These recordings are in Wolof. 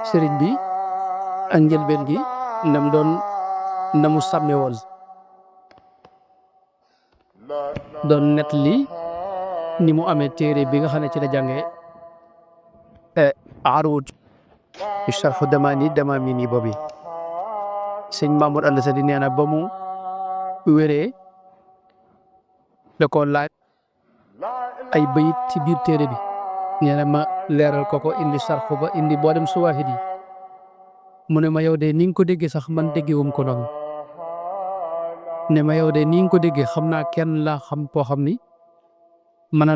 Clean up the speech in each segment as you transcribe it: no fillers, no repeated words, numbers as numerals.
sëriñ bi ak njëlbeen gi nam doon na mu sàmme woon doon net li ni mu amee téere bi nga xam ne ci la jàngee aruud sharhu damaami nii boobu sëñ Mamour Anta Sali nee na ba mu wéree da ko laaj ay bayit ci biir téere bi nee na ma leeral ko indi sarxu ba indi boolem suwaahid yi mu ne ma yow de ni nga ko déggee sax man déggewum ko noonu ne ma yow de ni nga ko déggee xam naa kenn laa xam koo xam ni mën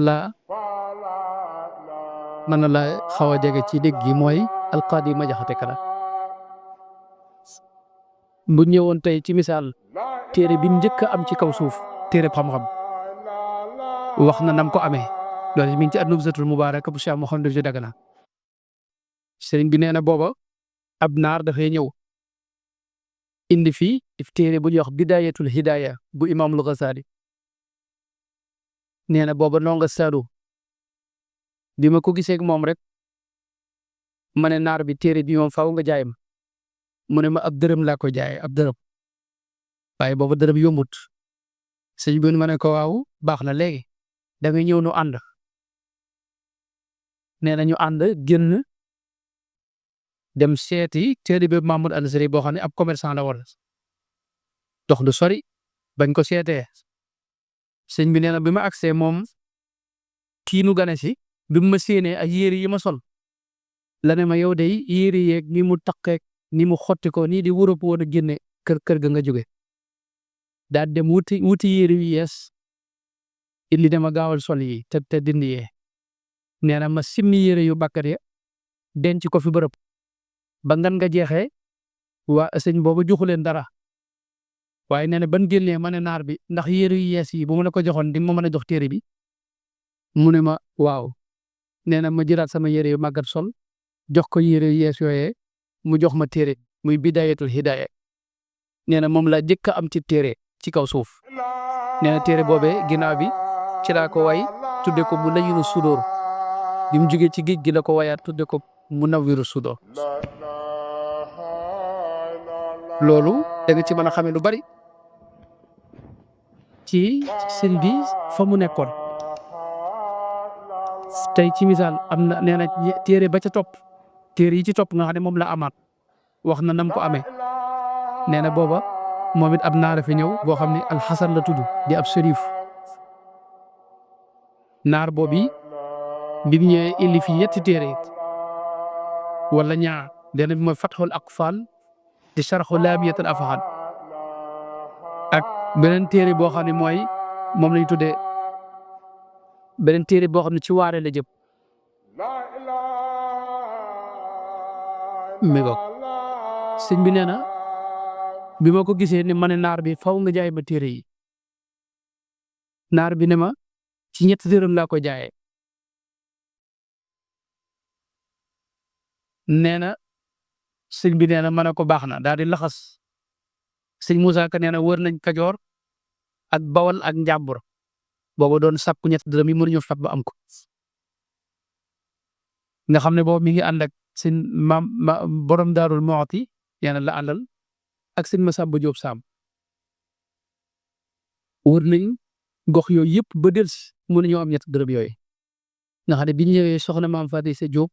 na la xaw a jege ci dégg gi mooy alqaadi ma jaxate kala bu ñëwoon tey ci misaal téere bi njëkk a am ci kaw suuf téere xam-xam wax na nam ko amee loolu mi ngi ci an-Nubzatul Mubaaraka bu Cheikh Mouhamadou Ji Dagana sëriñ bi nee na booba ab naar dafay ñëw indi fii téere bu ñuy wax Bidaayatul Hidaaya bu Imaamul Ghazali nee na booba nonga saadu bi ma ko gisee ak moom rek ma ne naar bi téere bi moom faaw nga jaay ma mu ne ma ab dërëm laa ko jaayee ab dërëm waaye booba dërëm yombut sëñ bi ma ne ko waaw baax na léegi da ngay ñëw nu ànd nee na ñu ànd génn dem seeti téere bi Mamour Anta Sali boo xam ne ab commerçant la woon dox du sori bañ ko seetee sëñ bi nee na bi ma agsee moom kii nu gane si bi mu ma séenee ak yére yi ma sol la ne ma yow de yére yeeg ni mu taqeeg ni mu xotti ko nii di wërëb woon a génne kër ga nga jóge daal dem wuti yére yu yees indi dama gaawal sol yi te dindi yee nee na ma simmi yére yu bàkkat ya denc ko fi bërëb ba ngan nga jeexee waa sëñ boobu joxu leen dara waaye nee na ban génnee ma ne naar bi ndax yére yu yees yi bu ma la ko joxoon di ma mën a jox téere bi mu ne ma waaw nee na ma jëlaat sama yére yu màggat sol jox ko yére yu yees yooyee mu jox ma téere muy Bidaayatul Hidaaya nee na moom laa jëkk a am ci téere ci kaw suuf nee na téere boobee ginnaaw bi ci laa ko way tudde ko Munawwirus Sudur bi mu jógee ci géej gi la ko wayaat tudde ko Munawwirus Sudur loolu da nga ci mën a xamee lu bari ci sëñ bi fa mu nekkoon tey ci misaal am na nee na téere ba ca topp téere yi ci topp nga xam ne moom la amaat wax na nam ko amee nee na booba moom it ab naara fi ñëw boo xam ne alxasan la tudd di ab sërif naar boobu bi mu ñëwee indi fi yetti téere wala ñaar dana bi mooy Fathul Aqfal di sharxu Laamiyatul Afham ak beneen téere boo xam ne mooy moom lañ tuddee beneen téere boo xam ne ci waare la jëm mi go sëñ bi nee na bi ma ko gisee ne ma ne naar bi faw nga jaay ma téere yi naar bi ne ma ci ñetti dërëm laa ko jaayee nee na sëñ bi nee na ma ne ko baax na daal di laxas sëñ Moussa Ka nee na wër nañ Kajoor ak Bawol ak Njàmbur booba doon sàkku ñetti dërëm yi mënuñu fat ba am ko nga xam ne boobu mi ngi ànd ak sëñ borom Daarul Muxti yàlla la àndal ak sëñ Masamba Jóob Saam wër nañ gox yooyu yëpp ba delsi mënuñoo am ñetti dërëm yooyu nga xam ne bi ñu ñëwee soxna maam Faty Isseu Diop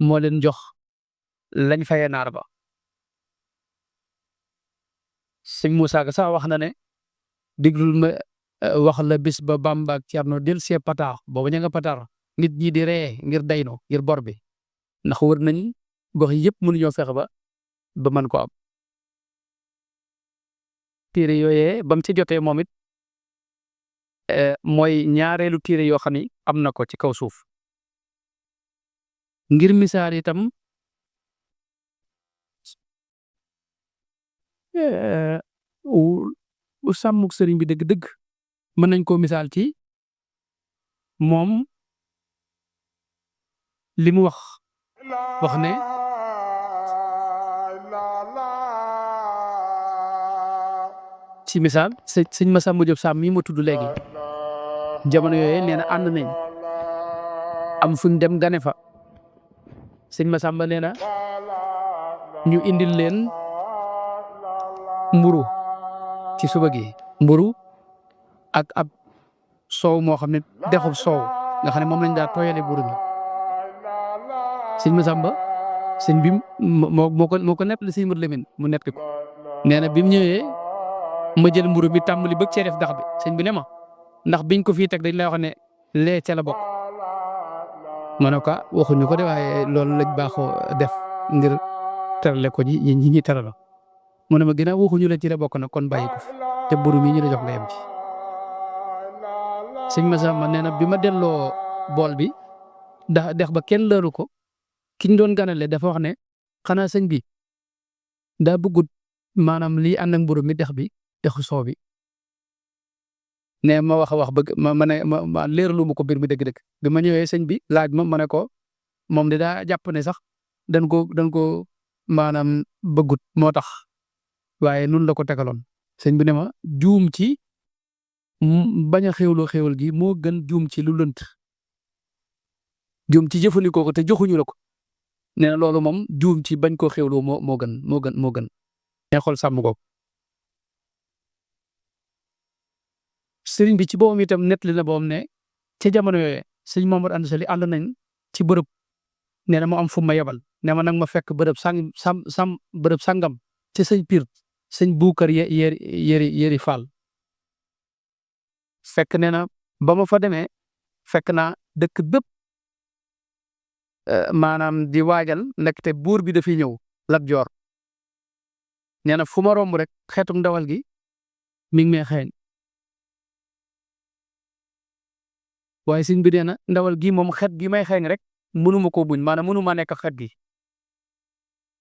moo leen jox lañ fayee naar ba sëñ Moussa Ka sax wax na ne diglul ma wax la bis ba Bamba ak Cerno del see pataar booba ña nga pataar nit ñi di ree ngir dayno ngir bor bi ndax wër nañ gox yëpp mënuñoo fexe ba mën ko am téere yooyee ba mu ci jotee moom it mooy ñaareelu téere yoo xam ni am na ko ci kaw suuf ngir misaal itam u sàmmuk sëriñ bi dëgg-dëgg mën nañ koo misaal ci moom li mu wax ne ci misaal sëñ Masamba Jóob Saam mii ma tudd léegi jamono yooyu nee na ànd nañ am fuñ dem gane fa sëñ Masamba nee na ñu indil leen mburu ci suba gi mburu ak ab soow moo xam ne dexub soow nga xam ne moom lañ daa tooyale mburu mi sëñ Masamba sëñ bi moo ko nettali sëñ Mat Lamin mu nettali ko nee na bi mu ñëwee ma jël mburu bi tàmbali bëgg cee def dax bi sëñ bi ne ma ndax biñ ko fii teg dañ lay wax ne lee ca la bokk ma ne ko waxuñu ko de waaye loolu lañ baaxoo def ngir terale ko ñi ñi terala mu ne ma ginnaaw waxuñu la ci la bokk nag kon bàyyi ko fi te mburu mi ñu la jox nga yem ci sëñ Masamba nee na bi ma delloo bool bi dex ba kenn lëru ko kiñ doon ganale dafa wax ne xanaa sëñ bi daa bëggut maanaam lii ànd ak mburu mi dex bi dexu soow bi ne ma wax a wax bëgg ma leeralu ma ko mbir mi dëgg-dëgg bi ma ñëwee sëñ bi laaj ma ne ko moom de daa jàpp ne sax dañ ko maanaam bëggut moo tax waaye nun la ko tegaloon sëñ bi ne ma juum ci bañ a xéwloo xéwal gi moo gën juum ci lu lënt juum ci jëfandikoo ko te joxuñu la ko nee na loolu moom juum ci bañ koo xéwloo moo gën ne xool sàmm ko sëriñ bi ci boppam itam nettali na boppam ne ca jamono yooyu sëñ Mamadou Anta Sali ànd nañ ci bërëb nee na mu am fu ma yebal ne ma nag ma fekk bërëb bërëb sangam ci sëñ Pire sëñ Buukar yéri Fall fekk nee na ba ma fa demee fekk naa dëkk bépp maanaam di waajal ndekete buur bi dafiy ñëw Lat Joor nee na fu ma romb rek xeetum ndawal gi mi ngi may xeeñ waaye sëñ bi nee na ndawal gi moom xeet gi may xeeñ rek mënuma koo buñ maanaam mënuma nekk xeet gi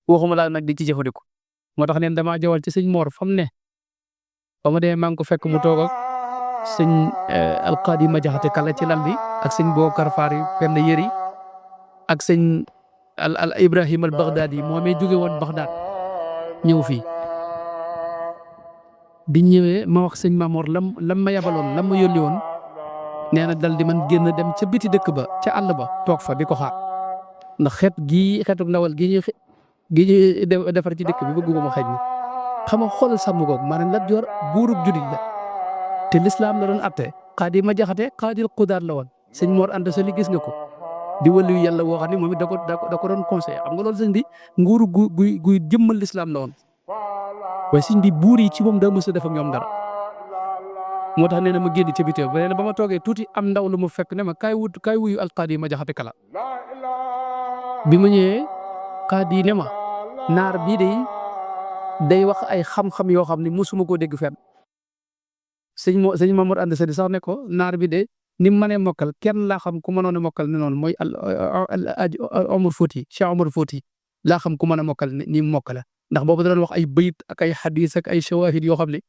waxuma laa nag di ci jëfandiku moo tax neen damaa jawal ci sëñ Mor fam ne ba ma demee maa ngi ko fekk mu toog ak sëñ Alqaadi ma jaxate kala ci lal bi ak sëñ Bookar Faari penn yëri ak sëñ al Ibrahima al Baghdadi moo may jóge woon Baghdad ñëw fii bi ñëwee ma wax sëñ Mamor lam ma yabaloon lam ma yónni woon nee na dal di man génn dem ca biti dëkk ba ca àll ba toog fa di ko xaar ndax xeetu ndawal gi ñuy defar ci dëkk bi bëgguma mu xeeñ ma xam nga xoolal sàmm googu maanaam Lat Joor buurub julit la te lislaam la doon atte xaadi ma jaxate xaadil xudaat la woon sëñ Mor Anta Sali gis nga ko di wàllu yàlla woo xam ne moom it da ko doon conseillé xam nga loolu sëñ bi nguuru guy jëmmal lislaam la woon waaye sëñ bi buur yi ci moom daa mës a def ak ñoom dara moo tax nee na ma génn ca biti ba nee na ba ma toogee tuuti am ndaw lu ma fekk ne ma kaay wuyu alqaadi ma jaxate kala bi ma ñëwee xaadi ne ma naar bii day wax ay xam-xam yoo xam ne mosuma koo dégg fenn sëñ Mamadou Anta Sali sax ne ko naar bi de ni mu mënee mokkal kenn laa xam ku mënoon a mokkal ne noonu mooy Omar Fouti Cheikh Omar Fouti laa xam ku mën a mokkal ni mu mokkale ndax boobu da doon wax ay bayit ak ay xadis ak ay shawahid yoo xam ne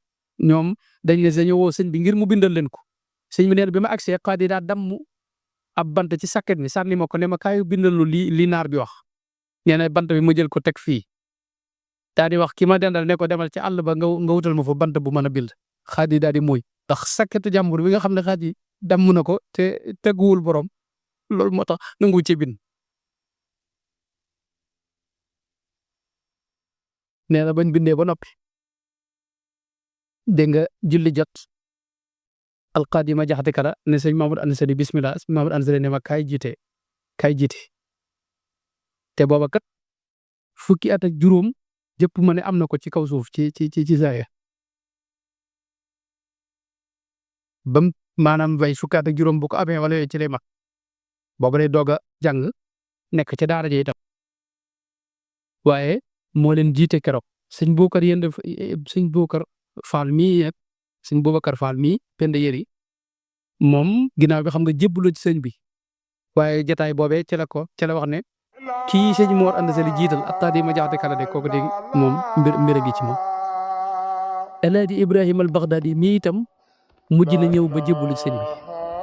ñoom dañ ne dañoo woo sëñ bi ngir mu bindal leen ko sëñ bi neen bi ma agsee xaadi daa damm ab bant ci sakket mi sànni ma ko ne ma kaay bindal lu li naar bi wax nee na bant bi ma jël ko teg fii daa di wax ki ma dendal ne ko demal ci àll ba nga wutal ma fa bant bu mën a bind xaadi daa di mooy ndax sakketu jàmbur bi nga xam ne xaadi damm na ko te teguwul borom loolu moo tax nangu ci bind nee na bañ bindee ba noppi dégg nga julli jot alqaadi ma jaxate kala ne sëñ Mamadou Anta Sali bismillah sëñ Mamadou Anta Sali ne ma kaay jiite te booba kat fukki at ak juróom jëpp ma ne am na ko ci kaw suuf ci saaya bam maanaam bay fukki at ak juróom bu ko amee wala yooyu ci lay mag booba lay doog a jàng nekk ca daara ji itam waaye moo leen jiite keroog sëñ Bookar sëñ Bookar Fall mii ak sëñ Boubacar Fall mii pend yëri moom ginnaaw bi xam nga jébbaloo ci sëñ bi waaye jataay boobee ca la wax ne kii sëñ Mor Anta Sali jiital alqaadi ma jaxate kala de kooku dégg moom mbir gi ci moom Alaaji Ibrahima al Baghdadi mii itam mujj na ñëw ba jébbalu ci sëñ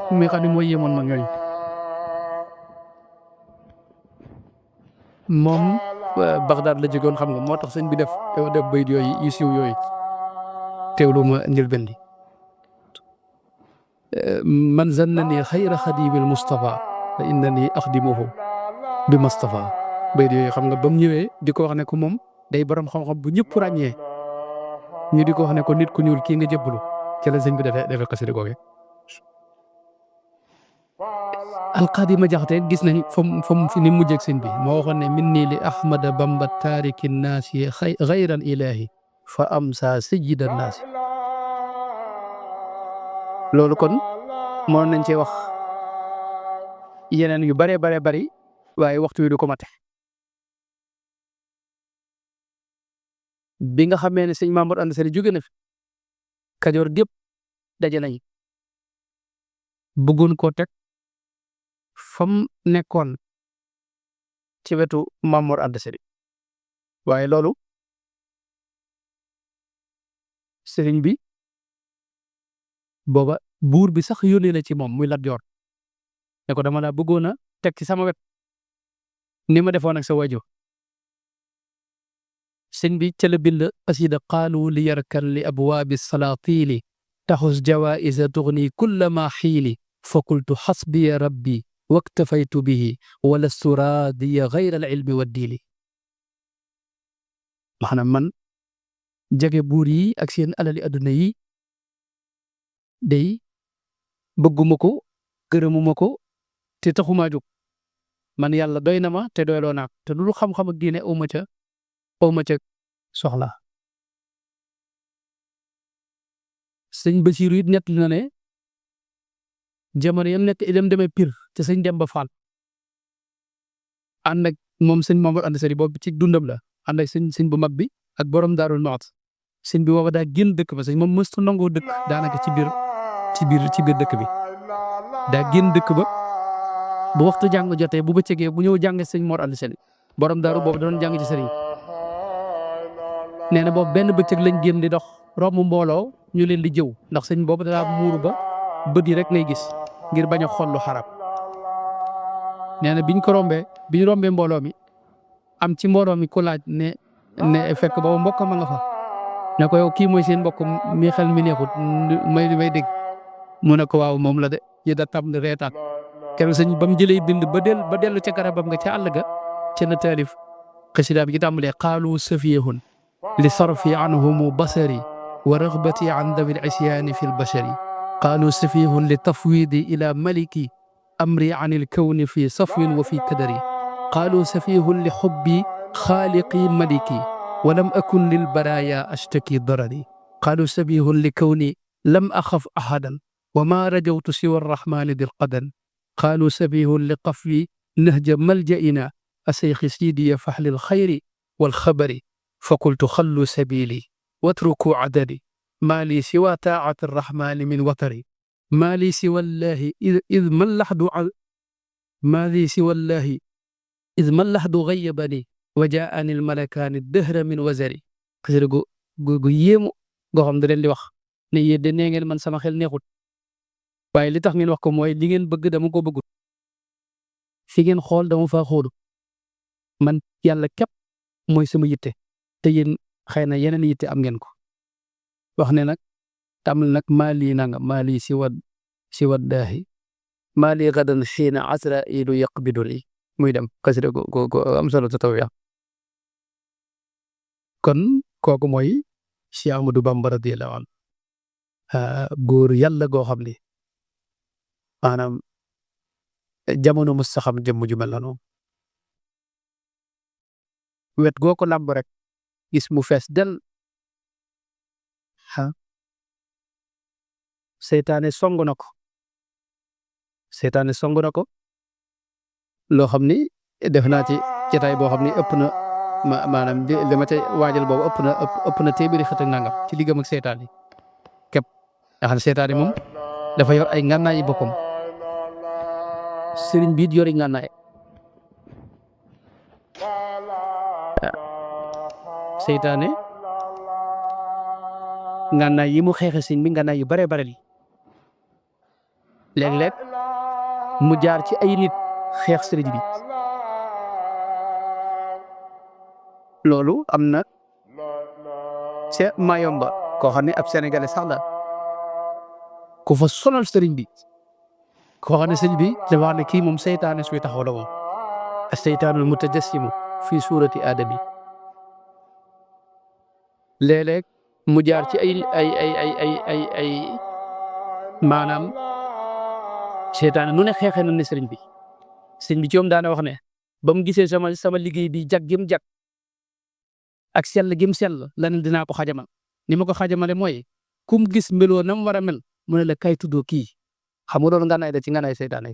bi mi xam ne mooy yemoon ma ñooñu moom Baghdad la jógoon xam nga moo tax sëñ bi def bayit yooyu yu siiw yooyu teewlu ma njëlbeen li man zannani xayra xadimil Mustafa fa innani axdimuhu bi Mustafa bayit yooyu xam nga ba mu ñëwee di ko wax ne ko moom day borom xam-xam bu ñëpp ràññee ñu di ko wax ne ko nit ku ñuul kii nga jébbalu ci la sëñ bi defee xasida googu. alqaadi ma jaxate gis nañ fa mu fi ni mujjee ak sëñ bi moo waxoon ne min nii li ahmada bamba taariki naasi xayral ilaahi fa amsa sajida naasi. loolu kon moo nañ cee wax yeneen yu baree bari waaye waxtu wi du ko mate. bi nga xamee ne sëñ Mamour Anta Sali jóge na fi Kajoor gépp daje nañ bëggoon koo teg fam nekkoon ci wetu Mamour Anta Sali waaye loolu sëriñ bi booba buur bi sax yónnee na ci moom muy Lat Joor ne ko dama la bëggoon a teg ci sama wet ni ma defoon ak sa waajur. sëñ bi ca la bind qasida qaalu li yarkan li abwaabi salaatili taxus jawaisa tugni kulla ma xiili fa qultu xasbiya rabbi waktafaytu bihi walastu raadiya gayra alilmi waddiili. maanaam man jege buur yi ak seen alali adduna yi day bëgguma ko gërëmuma ko te taxumaa jóg man yàlla doy na ma te doyloo naa ko te lu xam-xam ak diine awma ca soxla. sëñ Basiiru it ñett na ne jamono yam nekk idem demee Pire te sëñ Demba Fall ànd ak moom sëñ Mamour Anta Sali boobu ci dundam la ànd ak sëñ bu mag bi ak borom Daarul Muxti. sëñ bi booba daa génn dëkk ba sëñ moom mësta nangoo dëkk daanaka ci biir dëkk bi daa génn dëkk ba bu waxtu jàng jotee bu bëccëgee bu ñëw jàng sëñ Mor Anta Sali borom daaru boobu doon jàng ci sëriñ nee na boobu benn bëccëg lañ génn di dox romb mbooloo ñu leen di jëw ndax sëñ boobu daa muuru ba bët yi rek ngay gis ngir bañ a xool lu xarab. nee na biñ rombee mbooloo mi am ci mbooloo mi ku laaj ne fekk boobu mbokk ma nga fa ne ko yow kii mooy seen mbokk mi xel mi neexut may dégg mu ne ko waaw moom la de yi da tam reetaan keroog sëñ ba mu jëlee bind ba dellu ca garabam nga ca àll ga ca na taalif xasida bi ci tàmbalee qaalu safihun li sarfi anhumu basari wa ragbati an dawi al-isyaani fi al-bashari qaalu safihun li tafwidi ila maliki amri an al-kawni fi safwin wa fi kadari qaalu safihun li xubbi xaaliqi maliki wa lam akun lil baraya ashtaki darari qaalu safihun li kawni lam axaf ahadan wa ma rajawtu siwa arrahmani dil qadan qaalu safihun li qafwi nahja maljaina asayxi sidiya faxli alxayri walxabari fa qultu xallu sabili watruku adadi maa lii siwa taacati arrahmani min watari maa lii siwa llahi id mallaxdu gayyabani wa jaani almalakaani dëhra min wazari. xasida gu yéemu goo xam da leen di wax ne yéen de nee ngeen man sama xel neexut waaye li tax ngeen wax ko mooy li ngeen bëgg dama ko bëggut fi ngeen xool dama faa xoolu man yàlla képp mooy sama yitte te yéen xëy na yeneen yitte am ngeen ko. wax ne nag tàmbali nag maali nanga maali si waddaahi maali gadan xiina asrailu yaqbiduni muy dem xasida go am solo ta taw ya. kon kooku mooy Cheikh Ahmadou Bamba radiyallahu anhu góor yàlla goo xam ne maanaam jamono mos sa xam jëmm ju mel noonu wet goo ko làmb rek gis mu fees del seytaane song na ko loo xam ni def naa ci jotaay boo xam ni ëpp na maanaam li ma ca waajal boobu ëpp na téeméeri xët ak nangam ci liggam ak seytaane yi képp nga xam ne seytaane moom dafa yor ay ngànnaayi boppam sëriñ biit yori ngànnaay seytaane ngànnaay yi mu xeexe sëriñ bi ngànnaay yu bare bare li léeg-léeg mu jaar ci ay nit xeex sëriñ bi loolu am na ca Mayomba koo xam ne ab sénégalais sax la ku fa sonal sëriñ bi koo xam ne sëriñ bi dafa wax ne kii moom seytaane suy taxaw la moom as-seytaanul mutajassimu fii suurati aadami léeg-léeg mu jaar ci ay maanaam seytaane nu ne xeexee na ne sëriñ bi ci moom daana wax ne ba mu gisee sama liggéey bi jag gim jag ak sell gim sell la ne dinaa ko xajamal ni ma ko xajamale mooy kum gis meloo na mu war a mel mu ne la kay tuddoo kii xam nga loolu ngànnaay da ci ngànnaay seytaane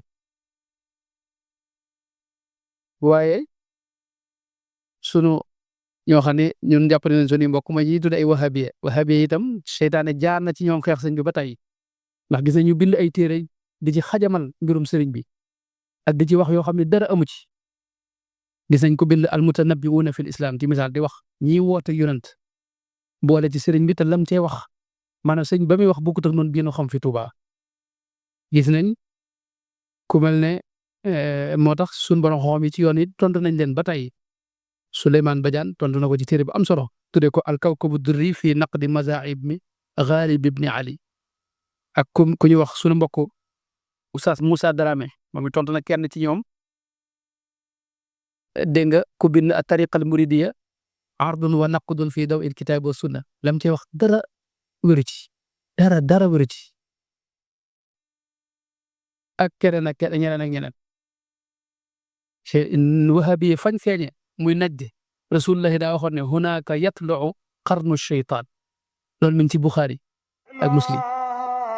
waaye sunu ñoo xam ne ñun jàpp nañ suñu mbokk ma ñuy tudd ay wahabiya itam seytaane jaar na ci ñoom xeex sëñ bi ba tey ndax gis nañu bind ay téere di ci xajamal mbirum sëriñ bi ak di ci wax yoo xam ne dara amu ci gis nañ ko bind almutanabbiuuna fil islam ci misaal di wax ñiy woote yonent boole ci sëriñ bi te lam cee wax maanaam sëñ ba muy wax bokkut ak noonu bii nu xam fi Tuubaa gis nañ ku mel ne moo tax suñ borom xoom yi ci yoon yi tontu nañ leen ba tey Souleymane Badiane tontu na ko ci téere bu am solo tuddee ko alkawkabu durri fii naqdi mazaahib mi Ghalib ibni Ali ak ku ñu wax sunu mbokk Oustaz Moussa Dramé moom tontu na kenn ci ñoom dégg nga ku bind a tariqa al muridiya ardun wa naqdun fii daw il kitaab wa sunna lam cee wax dara wéru ci dara wéru ci ak keneen ak ñeneen ak ñeneen wahabi fañ feeñe muy Najd rasulullahi daa waxoon ne hunaaka yatluu qarnu sheytaan loolu mi ngi ci Buxaari ak Muslim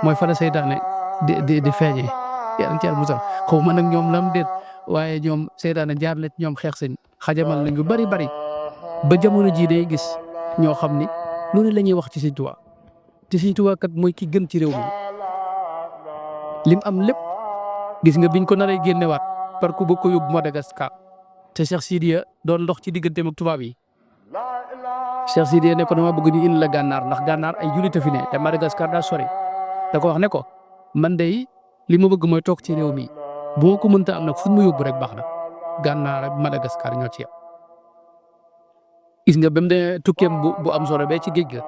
mooy fa la seytaane di feeñee yàlla ci musal xaw ma nag ñoom lam déet waaye ñoom seytaane jaar na ci ñoom xeex seen xajamal nañu bari ba jamono jii day gis ñoo xam ni loolu la ñuy wax ci Sëñ Tuubaa te Sëñ Tuubaa kat mooy ki gën ci réew mi lim am lépp gis nga biñ ko naree génnewaat par ku bëgg ko yóbbu Madagascar te Cheikh Sidiya doon dox ci digganteem ak tubaab yi Cheikh Sidiya ne ko dama bëgg ñu indi la gànnaar ndax gànnaar ay jullit a fi ne te Madagascar daa sori da ko wax ne ko man de li ma bëgg mooy toog ci réew mi boo ko mënta am nag fu mu yóbbu rek baax na gànnaar ak Madagascar ñoo ci yem. gis nga ba mu demee tukkeem bu am solo ba ci géej ga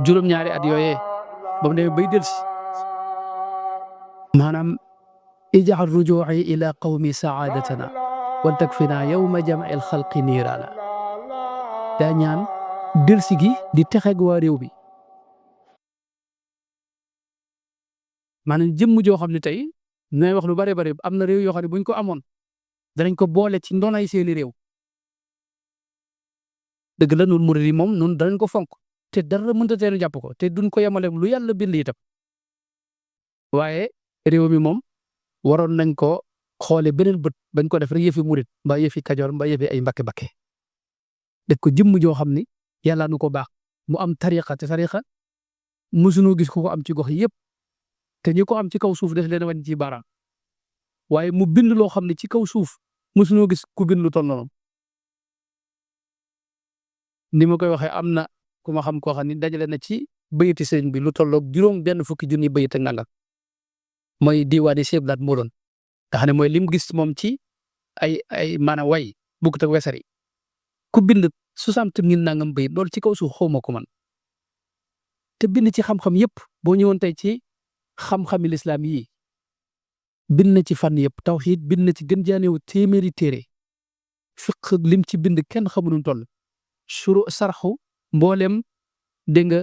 juróom-ñaari at yooyee ba mu demee bay dellusi maanaam ij'al rujuu'i ila qawmi sa'aadatana wal takfina yawma jam'il xalqi niiraana daa ñaan delsi gi di texeeg waa réew bi maanaam jëmm joo xam ne tey nay wax lu bare bare am na réew yoo xam ne buñ ko amoon danañ ko boole ci ndonay seeni réew dëgg la nun murid yi moom nun danañ ko fonk te dara mënta teenu jàpp ko te duñ ko yemale lu yàlla bind itam waaye réew mi moom waroon nañ ko xoole beneen bët bañ ko def rek yëfi murid mbaa yëfi kajoor mbaa yëfi ay mbakke def ko jëmm joo xam ni yàlla nu ko baax mu am tariqa te tariqa mosunoo gis ku ko am ci gox yëpp te ñi ko am ci kaw suuf def leen wañ ci baaraam waaye mu bind loo xam ne ci kaw suuf mosunoo gis ku bind lu toll noonu ni ma koy waxee am na ku ma xam koo xam ni dajale na ci bayiti sëñ bi lu tolloog juróom benn fukki junni bayit ak nangam mooy diwaani Cheikh Abdou Lahad moo doon nga xam ne mooy lim gis moom ci ay maanaam way bukkut ak wesar yi ku bind 60 000 nangam bayit loolu ci kaw suuf xaw ma ko man te bind ci xam-xam yëpp boo ñëwoon tey ci xam-xami lislaam yi bind na ci fànn yëpp tawxiid bind na ci gën jaanewu téeméeri téere fiq lim ci bind kenn xamu nu toll suru sarxu mboolem dégg nga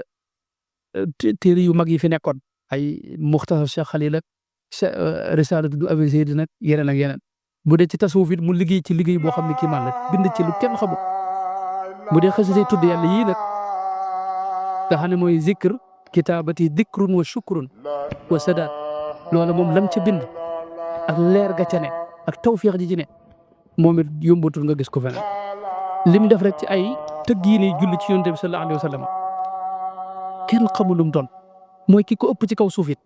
téere yu mag yi fi nekkoon ay muxtasar Cheikh Xalil ak risalatu du Abi Zayd nag yeneen ak yeneen bu dee ci tasawuf it mu liggéey ci liggéey boo xam ne kii man la bind ci lu kenn xamul bu dee xasida tudd yàlla yii nag nga xam ne mooy zikr kitaabati dikrun wa shukrun wa sadaat loolu moom lam ci bind ak leer ga ca ne ak tawfiix ji ci ne moom it yombatul nga gis ko feneen lim def rek ci ay tëgg yi ni julli ci yonent bi sallallahu alayhi wa sallam kenn xamul lu mu doon mooy ki ko ëpp ci kaw suuf it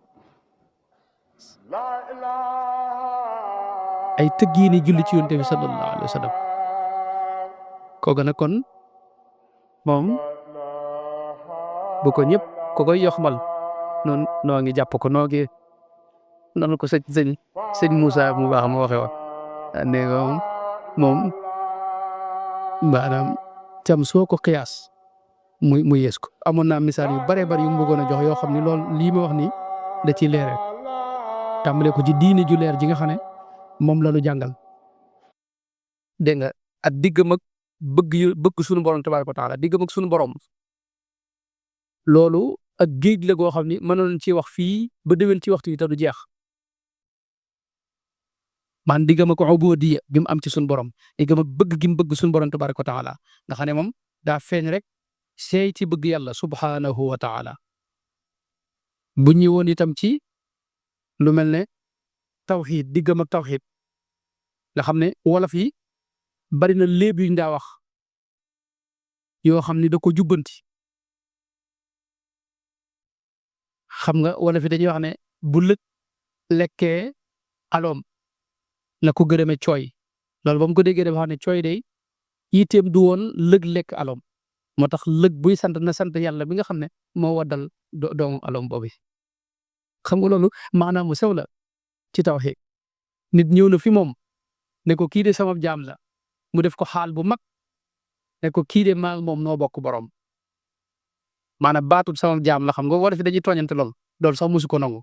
ay tëgg yi ni julli ci yonent bi sallallahu alayhi wa sallam kooku nag kon moom bu ko ñëpp ko koy yoxmal noonu noo ngi jàpp ko noo ngi noonu ko sëñ Moussa mu baax ma waxe woon ne moom maanaam cam soo ko xiyaas mu yees ko amoon naa misaal yu bare bari yu mu bëggoon a jox yoo xam ne loolu lii ma wax nii da ciy leere tàmbale ko ci diine ju leer ji nga xam ne moom la lu jàngal dégg nga ak diggam ak bëgg sunu borom tabaaraka wa taala diggam ak sunu borom loolu ak géej la goo xam ni mënoon ci wax fii ba déwén ci waxtu yi te du jeex man diggam ak ubudiyya gi mu am ci suñu borom diggam ak bëgg gi mu bëgg suñu borom tabaraka wa taala nga xam ne moom daa feeñ rek seey ci bëgg yàlla subhanahu wa taala bu ñëwoon itam ci lu mel ne tawxiid diggam ak tawxiid nga xam ne wolof yi bari na léeb yuñ daa wax yoo xam ni da ko jubbanti xam nga wolof yi dañuy wax ne bu lëg lekkee aloom na ko gërëme cooy loolu ba mu ko déggee dafa wax ne cooy day yitteem du woon lëg lekk aloom moo tax lëg buy sant na sant yàlla bi nga xam ne moo waddal doomu aloom boobu xam nga loolu maanaam mu sew la ci tawxiid nit ñëw na fi moom ne ko kii de sama jaam la mu def ko xaal bu mag ne ko kii de maa moom noo bokk borom maanaam baatut sama jaam la xam nga war fi dañuy tooñante loolu sax musu ko nangu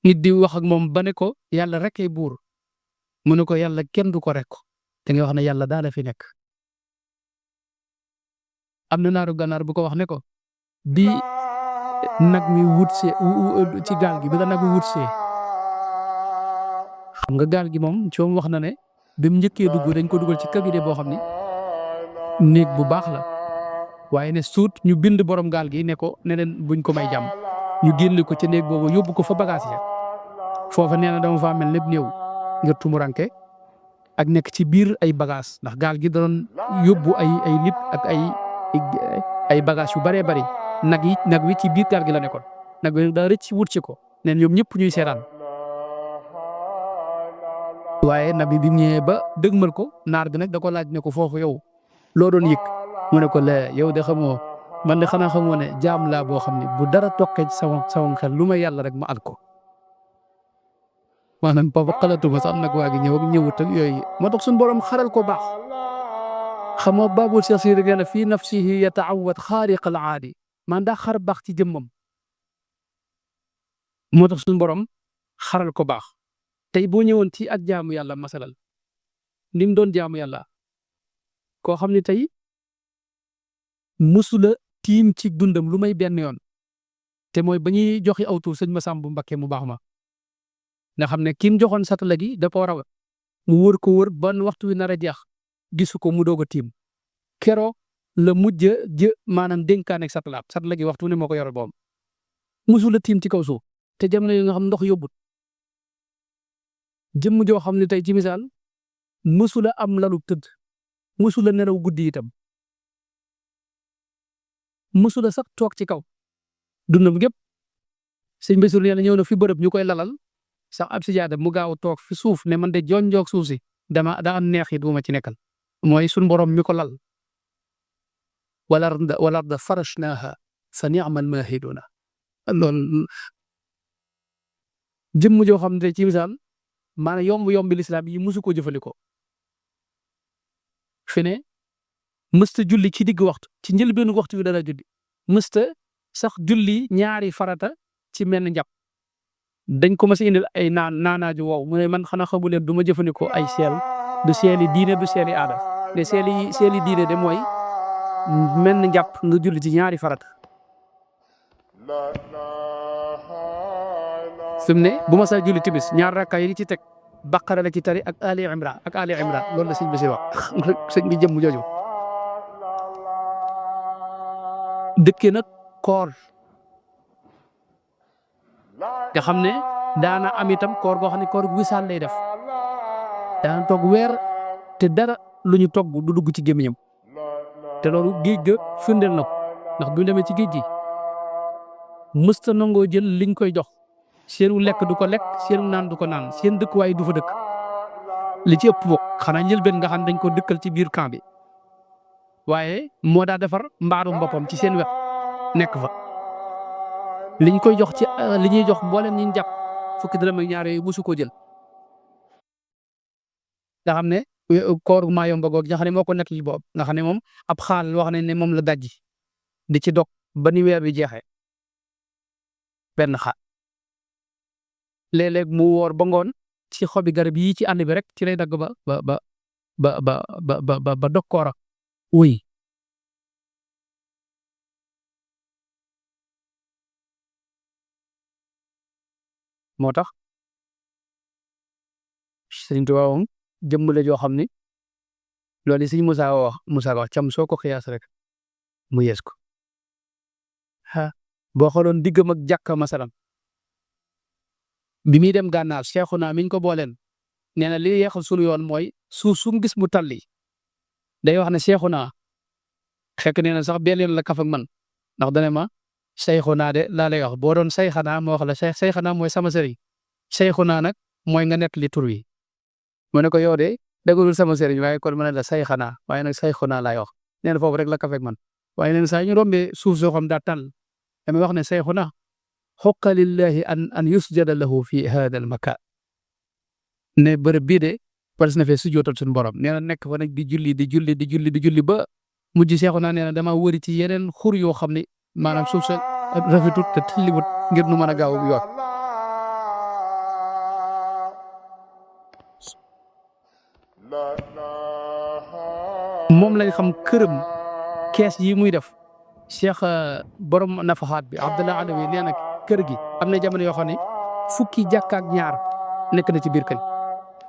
nit di wax ak moom ba ne ko yàlla rek ay buur mu ne ko yàlla kenn du ko rek te nga wax ne yàlla daal la fi nekk am na naaru gànnaar bu ko wax ne ko bi nag mi wut see ci gaal gi bi la nag mi wut see xam nga gaal gi moom ci moom wax na ne bi mu njëkkee dugg dañ ko dugal ci cabinet boo xam ni néeg bu baax la waaye ne suut ñu bind borom gaal gi ne ko ne leen buñ ko may jàmm ñu génn ko ci néeg boobu yóbbu ko fa bagage ya foofa nee na dama faa mel lépp néew ngir tumuranke ak nekk ci biir ay bagage ndax gaal gi da doon yóbbu ay nit ak ay bagage yu baree bari nag wi ci biir gaal gi la nekkoon nag wi daa rëcc wut ci ko neen ñoom ñëpp ñuy seetaan waaye nag bi mu ñëwee ba dëgmal ko naar bi nag da ko laaj ne ko foofu yow loo doon yëg mu ne ko la yow de xamoo man de xanaa xamoo ne jaam laa boo xam ne bu dara toqee ci sama xel lu ma yàlla rek ma al ko maanaam boobu xalatuma sax nag waa gi ñëw ak ñëwut ak yooyu moo tax suñu borom xaral ko baax xamoo baabul Cheikh Sidi nee na fii nafsihi yataawad xaariq al aadi man daa xar baax ci jëmmam moo tax suñu borom xaral ko baax tey boo ñëwoon ci ak jaamu yàlla masalal ni mu doon jaamu yàlla koo xam ne tey musula tiim ci dundam lu may benn yoon te mooy ba ñuy joxe aw tur sëñ Masamba Mbakke mu baax ma nga xam ne kim joxoon satala gi da ko raw mu wër ko wër ban waxtu wi nar a jeex gisu ko mu doog a tiim keroo la mujj maanaam dénkaan ak satala gi waxtu ne moo ko yoral boom musula tiim ci kaw suuf te jamono yi nga xam ndox yóbbut jëmm joo xam ne tey ci misaal musula am lalu tëdd musula nelaw guddi itam musula sax toog ci kaw dundam gépp sëñ Bassirou nee na ñëw na fi bërëb ñu koy lalal sax ab si jaada mu gaaw toog fi suuf ne man de jonjoog suuf si daa am neex it bu ma ci nekkal mooy suñ borom mi ko lal wal arda farashnaaha fa ni'mal maahiduuna loolu jëmm joo xam ne ci misaal maanaam yomb lislaam yi musu ko jëfandikoo fi ne mësta julli ci digg waxtu ci njëlbeenu waxtu bi dara julli mësta sax julli ñaari farata ci menn njàpp dañ ko mas a indil ay naanaaju wow mu ne man xanaa xamu leen du ma jëfandikoo ay seel du seeli diine du seeli aada de seeli diine de mooy menn njàpp nga julli ci ñaari farata fi mu ne bu ma saa julli tibis ñaar rakka yi ci teg baqara la ci tari ak ali imran loolu la sëñ bi si wax sëñ bi jëmm jooju dëkke nag koor nga xam ne daana am itam koor goo xam ne koor gu wisaal lay def daana toog weer te dara lu ñu togg du dugg ci gémmiñam te loolu géej ga firndeel na ko ndax bu ñu demee ci géej gi mësta nangoo jël liñ koy jox seenu lekk du ko lekk seenu naan du ko naan seen dëkk waaye du fa dëkk li ci ëpp bokk xanaa njëlbeen nga xam dañ ko dëkkal ci biir camp bi waaye moo daa defar mbaarum boppam ci seen wet nekk fa liñ koy jox ci li ñuy jox mboolem ñi ñu jàpp fukki dërëm ak ñaar yooyu musu ko jël nga xam ne koor maa yomba goog nga xam ne moo ko nekk li boobu nga xam ne moom ab xaal wax nañ ne moom la dajji di ci dog ba ni weer bi jeexee benn xaal léeg-léeg mu woor ba ngoon ci xobi garab yi ci ànd bi rek ci lay dagg ba dog koor ak wuy moo tax Sëriñ Tuubaa moom jëmm la joo xam ni loolu Sëriñ Musaa wax cam soo ko xiyaas rek mu yees ko boo xooloon diggam ak jàkka masalan bi muy dem gànnaar Seexuna miñ ko booleen nee na li yeexal sunu yoon mooy suuf su mu gis mu talli day wax ne Seexuna fekk nee na sax benn yoon la kaf ak man ndax dane ma Seexuna de laa lay wax boo doon Seyxana moo wax la Seyxana mooy sama sëriñ Seexuna nag mooy nga nekk li tur wi mu ne ko yow de dëggalul sama sëriñ waaye kon ma ne la Seyxana waaye nag Seexuna laay wax nee na foofu rek la kaf ak man waaye neen saa ñu rombee suuf soo xam daa tàll damay wax ne Seyxuna xokka lillahi an yusjada lahu fi hada al makan ne bërëb bii de parce na fee sujjootal suñu borom nee na nekk fa nag di julli ba mujj Seexuna nee na dama wëri ci yeneen xur yoo xam ne maanaam suuf sa rafetut te tilliwut ngir nu mën a gaaw yoon moom lañ xam këram kees yi muy def Cheikh borom nafaxaat bi Abdallah Adawi nee na kër gi am na jamono yoo xam ne fukki jàkka ak ñaar nekk na ci biir kër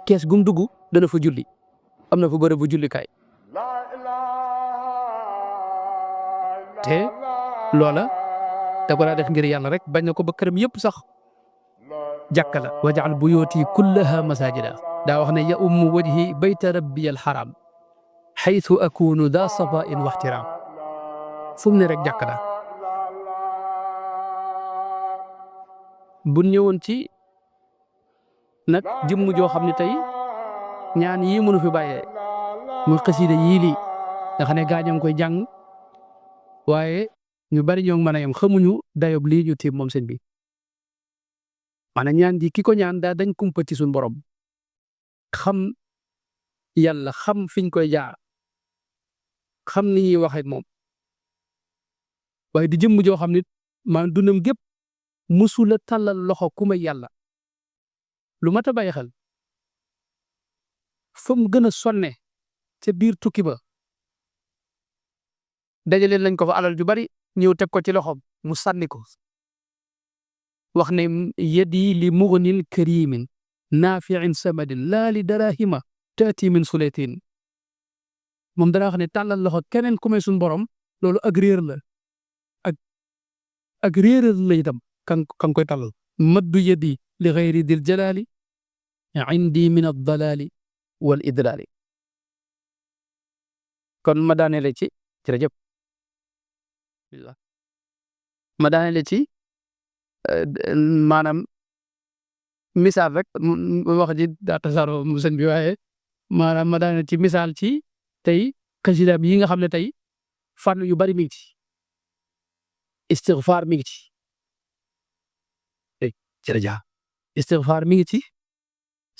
kees gum dugg dana fa julli am na fa bërëb bu jullikaay te loola da ko daa def ngir yàlla rek bañ na ko ba këram yëpp sax jàkka la wajaal buyuti kullaha masajida daa wax ne ya ummu wajhi bayta rabbi al haram xaytu akunu daa safain wa ixtiraam fu mu ne rek jàkka la bu ñëwoon ci nag jëmm joo xam ne tey ñaan yii mënu fi bàyyee muy xasida yii lii nga xam ne gaañoo ngi koy jàng waaye ñu bari ñoo ngi mën a yem xamuñu dayob lii ñu tiim moom sëñ bi maanaam ñaan ji ki ko ñaan daa dañ kumpa ci suñu borom xam yàlla xam fiñ koy jaar xam ni ñuy waxee ak moom waaye di jëmm joo xam ne maanaam dundam gépp musula tàllal loxo ku may yàlla lu mat a bàyyi xel fa mu gën a sonne ca biir tukki ba dajale lañ ko fa alal ju bari ñëw teg ko ci loxoom mu sànni ko wax ne yadi li mughnin karimin naafiin samadin laa li darahima taati min suletin moom dana wax ne tàllal loxo keneen ku may suñ borom loolu ak réer la ak réeral la itam kan koy tàllal maddu yadi li xayri dil jalali indi min addalali wal idlali kon ma daanele ci jërëjëf ma daanele ci maanaam misaal rek wax ji daa tasaaroo mu sëñ bi waaye maanaam ma daanele ci misaal ci tey xasidaam yi nga xam ne tey fànn yu bari mi ngi ci istigfaar mi ngi ci jërëjëf istigfaar mi ngi ci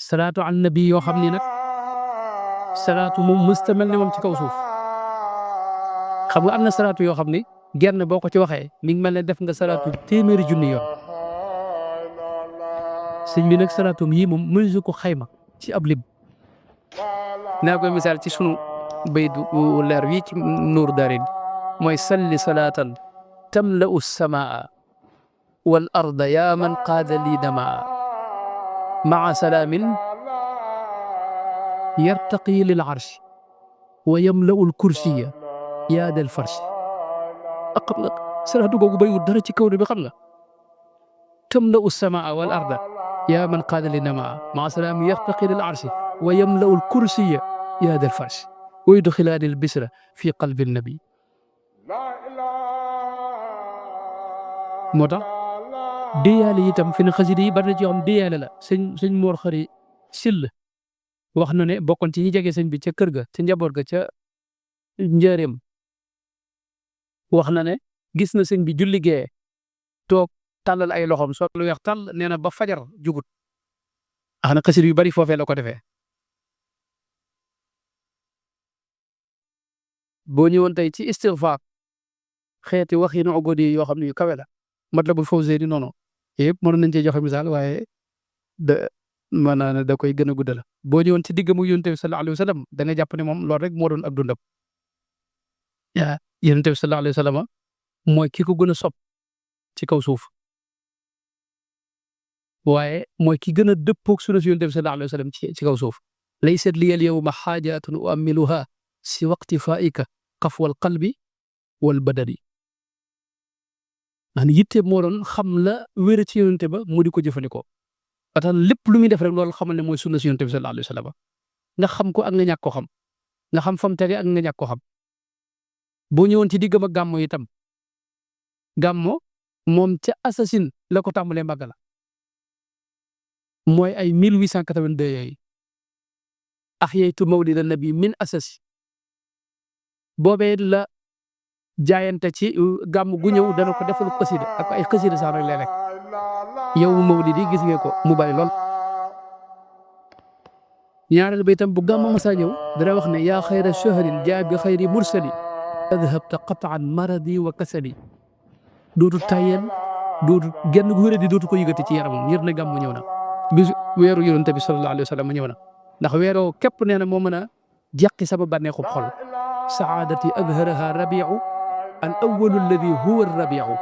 salaatu ala nabi yoo xam ni nag salaatu moom mustamel ne moom ci kaw suuf xam nga am na salaatu yoo xam ni genn boo ko ci waxee mi ngi mel ne def nga salaatu téeméeri junni yoon sëñ bi nag salaatum yii moom mënuñu ko xayma ci ab lim naa koy misaal ci sunu baydu leer wi ci nuur daarin mooy salli salaatan tamla'u samaa wal arda yaa man qaada lii damaa maa salaamin yartaqi lil arshi wa yamla'u l kursiya yaa dal farshi ak xam nga salaatu googu bayiwul dara ci kaw bi xam nga tamla'u samaa wal arda yaa man qaada lii damaa maa salaamin yartaqi lil arshi wa yamla'u l kursiya yaa dal farshi wa yudxilaani l bisra fi qalbi nabi moo tax déyaale itam fi ne xasida yi bari na ci yoo xam déyaale la sëñ Mor Xari Sill wax na ne bokkoon ci ñi jege sëñ bi ca kër ga ca njaboot ga ca njëreem wax na ne gis na sëñ bi julli gee toog tàllal ay loxoom sol lu weex tàll nee na ba fajar jugut ax na xasida yu bari foofee la ko defee boo ñëwoon tey ci istigfaar xeeti wax yi nu ogodi yoo xam ne yu kawe la Matlabul Fawzayni noonu yëpp mënoon nañ cee joxe misaal waaye maanaam da koy gën a guddal boo ñëwoon ci digg mu Yonent bi sallallahu alayhi wa sallam da nga jàpp ne moom loolu rek moo doon ak dundam Yonent bi sallallahu alayhi wa sallam mooy ki ko gën a sopp ci kaw suuf waaye mooy ki gën a dëppoog sunna si yonent bi sallallahu alayhi wa sallam ci kaw suuf laysat liya al-yawma xaajaatun uammiluha si waqti faika xafwal qalbi wal badani ndax yitte moo doon xam la wér ci yonent ba mu di ko jëfandikoo ba tax lépp lu muy def rek loolu xamal ne mooy sunna si yonent bi sallallahu alayhi wa sallam nga xam ko ak nga ñàkk ko xam nga xam fam tege ak nga ñàkk ko xam boo ñëwoon ci diggam ak gàmmo itam gàmmo moom ca assasine la ko tàmbalee màggal mooy ay 1882 yooyu ahyaytu mawlida nabi min asasi boobee la jaayante ci gàmm gu ñëw dana ko defal xasida ak ay xasida sax rek léeg-léeg yow mawlidi gis ngeen ko mu bari lool ñaareel ba itam bu gàmm masaa ñëw dana wax ne yaa xayra shahrin jaa bi xayri mursali adhabta qataan maradi wa kasali dootu tayel dootu genn gu wéradi dootu ko yëgati ci yaramam ngir ne gàmm ñëw na bisu weeru yonent bi sallallahu alayhi wa sallam ñëw na ndax weeroo képp nee na moo mën a jeqi sama bànneexub xol saadati adharaha rabiu al awalu alladi huwa rabiu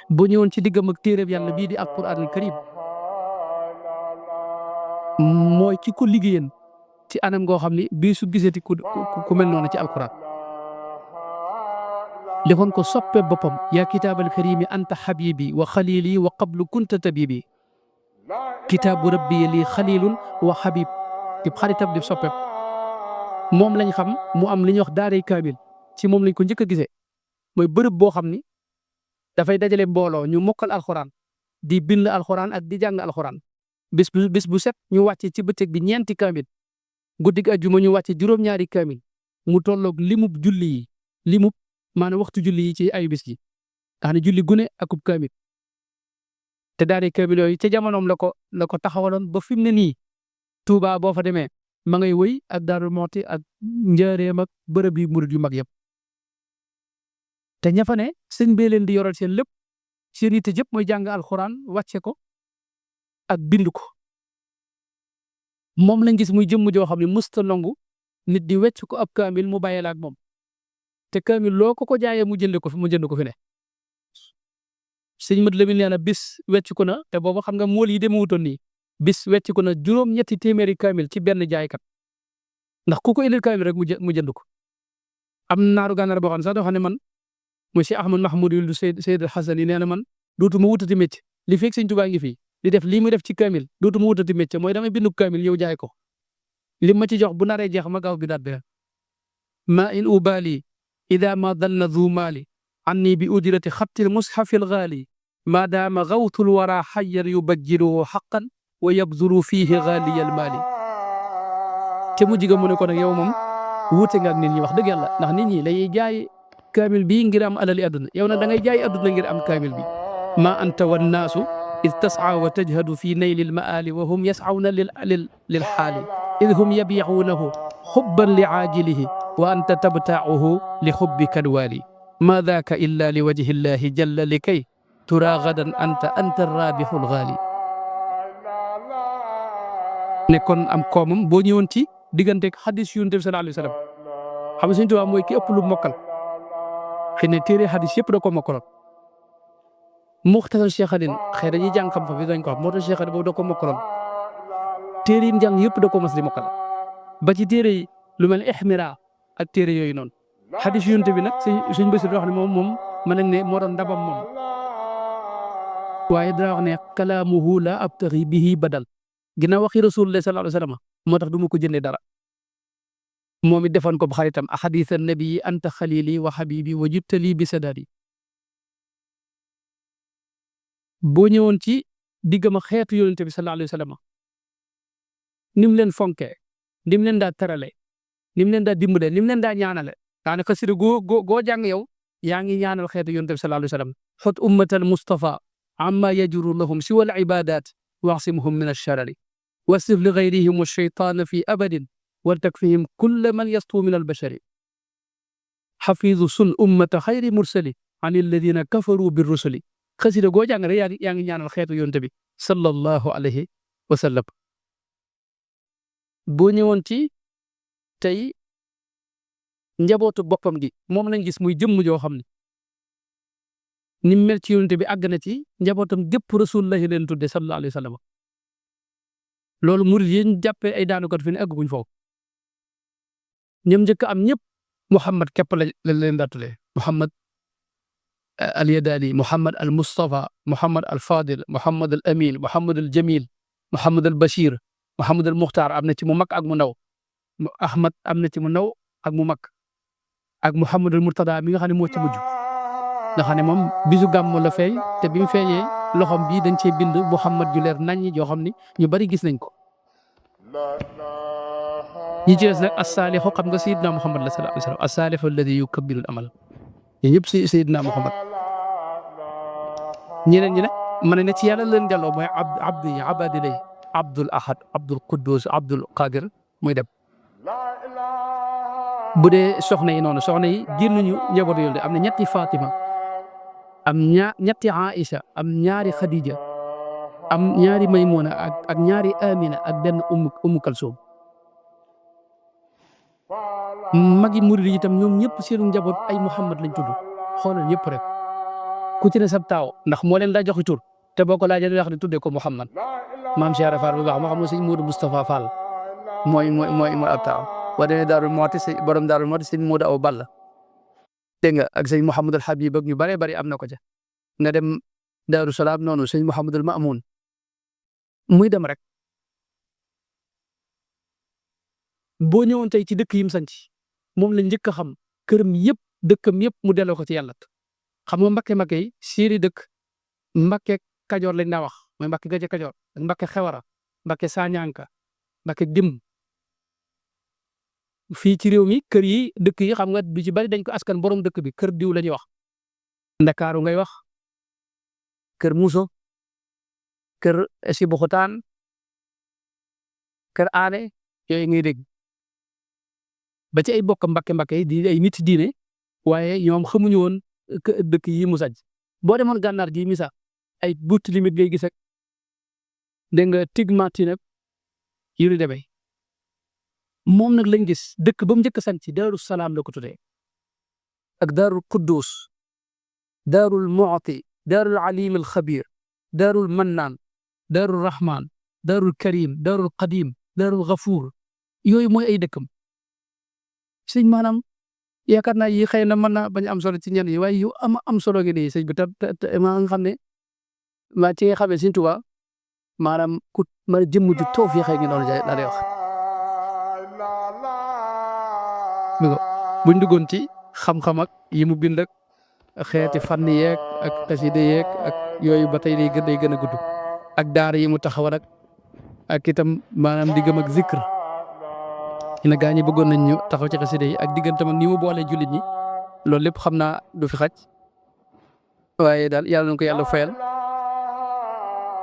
bu ñëwoon ci diggam ak téeréb yàlla bii di alquran al karim mooy ki ko liggéeyan ci anam goo xam ni bii su gisati ku mel noonu ci alquran defoon ko soppe boppam yaa kitaabal karimi anta habibi wa xalili wa qablu kunta tabibi kitaabu rabbi lii xalilun wa habib di xaritam di soppe moom lañ xam mu am li ñuy wax daaray kaamil ci moom lañ ko njëkk a gisee mooy bërëb boo xam ni dafay dajale mbooloo ñu mokkal alxuraan di bind alxuraan ak di jàng alxuraan bis bu set ñu wàcce ci bëccëg bi ñeenti kaamil guddig ajjuma ñu wàcce juróom-ñaari kaamil mu tolloog limub julli yi limub maanaam waxtu julli yi ci ayu bis gi nga xam ne julli gune akub kaamil te daaray kaamil yooyu ca jamonoom la ko taxawaloon ba fi mu ne nii Tuubaa boo fa demee ma ngay wëy ak Daaru Muxti ak njaareem ak bërëb yi murid yu mag yëpp te ña fa ne sëñ bee leen di yoral seen lépp seen yitte jëpp mooy jàng alxuraan wàcce ko ak bind ko moom lañ gis muy jëmm joo xam ne musta nangu nit di wecc ko ab kaamil mu bàyyee la ak moom te kaamil loo ko jaayee mu jënd ko fi ne sëñ Mat Lamin nee na bis wecc ko na te boobu xam nga mool yi demewutoon nii bis wecc ko na juróom-ñetti téeméeri kaamil ci benn jaaykat ndax ku ko indil kaamil rek mu jënd ko am naaru gànnaar boo xam ne sax dafa ne man mooy Cheikh Ahmad Mahmoud Yuld Seyd Xasan yi nee na man dootuma wutati métier li fekk sëñ Tuubaa ngi fii di def lii muy def ci kaamil dootuma wutati métier mooy damay bindu kaamil ñëw jaay ko li ma ci jox bu naree jeex ma gaaw bi daat beneen ma in ubali ida ma dalla du maali anni bi ujrati xattil mushafil gaali ma daama gawtul wara xayyan yubajjiruhu xaqan wa yabduru fiihi gaaliyal maali te mu jiga mu ne ko nag yow moom wuute nga ak nit ñi wax dëgg yàlla ndax nit ñi dañuy jaay kaamil bi ngir am alali adduna yow nag da ngay jaay adduna ngir am kaamil bi ma anta wannaasu id tas'a wa tajhadu fi nayli almaali wa hum yas'awna lil xaali id hum yabiixuunahu xubban li aajilihi wa anta tabtaacuhu li xubbi kadwaali ma daaka illa li wajhi llahi jalla li kay turaa gadan anta raabixu lgaali ne kon am koomam boo ñëwoon ci digganteeg xadis yu Yonent bi sallallahu alayhi wa sallam xam nga Sëñ Tuubaa mooy ki ëpp lu mokkal xëy na téere xadis yëpp da ko mokkaloon Muxtasar Cheikh Xadim xëy na ñuy jàng xam-xam bi dañ ko xam moo tax Cheikh Xadim boobu da ko mokkaloon téere yi njàng yëpp da ko mas di mokkal ba ci téere yi lu mel ne Ihmira ak téere yooyu noonu xadis yu Yonent bi nag suñ Basiru wax ne moom mën nañ ne moo doon ndabam moom waaye dana wax ne kalaamuhu la abtaxi bihi badal ginnaaw waxi Rasulullah sallallahu alayhi wa sallam moo tax du ma ko jëndee dara moom it defoon ko bu xaritam ahadith an-nabi anta xalili wa habibi wa jibtali bi sadadi boo ñëwoon ci diggam ak xeetu Yonent bi sallallahu alayhi wa sallam ni mu leen fonkee ni mu leen daa terale ni mu leen daa dimbale ni mu leen daa ñaanale daanaka xasida goo jàng yow yaa ngi ñaanal xeetu Yonent bi sallallahu alayhi wa sallam xut ummatal Mustafa amma yajuru lahum siwa al ibadat واعصمهم من الشرر واصرف لغيرهم الشيطان في أبد ولتكفهم كل من يسطو من البشر حفيظ سل أمة خير مرسل عن الذين كفروا بالرسل xasida goo jàng rek yaa ngi ñaanal xeetu Yonent bi sallallahu alayhi wa sallam boo ñëwoon ci tey njabootu boppam gi moom lañ gis muy jëmm joo xam ne ni mu mel ci yonent bi àgg na ci njabootam gépp rasulullahi leen tudde sallallahu alayhi wa sallam loolu murid yi ñu jàppee ay daanukat fi ne àgguñ foofu ñoom njëkk am ñëpp Muhammad képp la leen daa tuddee Muhammad al Yadali Muhammad al Mustafa Muhammad al Fadil Muhammad al Amin Muhammad al Jamil Muhammad al Bashir Muhammad al Muxtaar am na ci mu mag ak mu ndaw Ahmad am na ci mu ndaw ak mu mag ak Muhammad al Murtada mi nga xam ne moo ci mujj nga xam ne moom bisu gàmmu la feeñ te bi mu feeñee loxoom bii dañ cee bind Muhammad ju leer naññi joo xam ni ñu bari gis nañ ko ñi ci des nag as-saalixu xam nga Sayyidina Muhammad la sallallahu alayhi wa sallam as-saalixu alladi yukabbiru al-amal yéen ñëpp si Sayyidina Muhammad ñeneen ñi nag mën na ci yàlla leen delloo mooy abdu yi abadilay Abdul Ahad Abdul Quddus Abdul Qadir muy dem bu dee soxna yi noonu soxna yi génnuñu njaboot yooyu am na ñetti Fatima am ñetti Aïcha am ñaari Khadija am ñaari Maymuna ak ñaari Amina ak benn Ummu Kalsum magi murid yi itam ñoom ñëpp seenu njaboot ay Muhammad lañ tudd xoolal ñëpp rek ku ci ne sab taaw ndax moo leen daa joxi tur te boo ko laajee wax ne tuddee ko Muhammad maam Cheikh Fall bu baax moo xam ne sëñ Modou Moustapha Fall mooy ab taaw boo demee Daaru Muxti sëñ borom Daaru Muxti sëñ Modou Awa Balla dégg nga ak sëñ Mouhamadul Habib ak ñu bëree bëri am na ko ca nga dem Daaru Salaam noonu sëñ Mouhamadul Mamoun muy dem rek boo ñëwoon tey ci dëkk yi mu sanc moom la njëkk a xam këram yëpp dëkkam yëpp mu delloo ko ci yàlla xam nga Mbakke yi séeri dëkk Mbakke Kajoor lañ daa wax mooy Mbakke Gaje Kajoor ak Mbakke Xewara Mbakke Sañanka Mbakke Dim fii ci réew mi kër yi dëkk yi xam nga du ci bari dañ ko askan borom dëkk bi kër diw la ñuy wax Ndakaaru ngay wax kër Muso kër Sibuxutaan kër Aane yooyu ngay dégg ba ci ay bokk Mbakke yi di ay nit diine waaye ñoom xamuñu woon dëkk yi mu saj boo demoon gànnaar gi misa ay buut limite ngay gis ak dégg nga tigmati nag yu demee moom nag lañ gis dëkk ba mu njëkk a sant ci Daaru Salaam la ko tuddee ak Daarul Quddus Daarul Mu'ti Daarul Alim al Xabir Daarul Mannaan Daarul Rahman Daarul Karim Daarul Qadim Daarul Gafuur yooyu mooy ay dëkkam sëñ maanaam yaakaar naa yi xëy na mën naa bañ am solo ci ñenn yi waaye yu am solo gi nii sëñ bi te maa nga xam ne maa ci nga xamee sëñ Tuubaa maanaam ku ma jëmm ju toof yi xëy ngi noonu laa lay wax buñ duggoon ci xam-xam ak yi mu bind ak xeeti fànn yeeg ak xasida yeeg ak yooyu ba tey day gën a gudd ak daara yi mu taxawal ak itam maanaam diggam ak zikr ina gaa ñi bëggoon nañ ñu taxaw ci xasida yi ak diggantam ak ni mu boolee jullit ñi loolu lépp xam naa du fi xaj waaye daal yàlla na ko yàlla fayal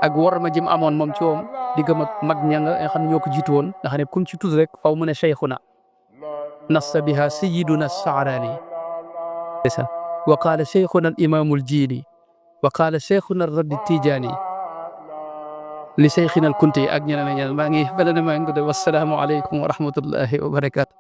ak war ma jëm amoon moom ci woom diggam ak mag ña nga xam ne ñoo ko jiitu woon nga xam ne kum ci tudd rek faw mu ne cheikhuna nassa biha sayiduna saarani wa qaala cheikhuna al imamul jiili wa qaala cheikhuna al raddi tijaani li cheikhina al kunti ak ñeneen maa ngi wassalaamu aleykum wa rahmatullahi wa barakaatu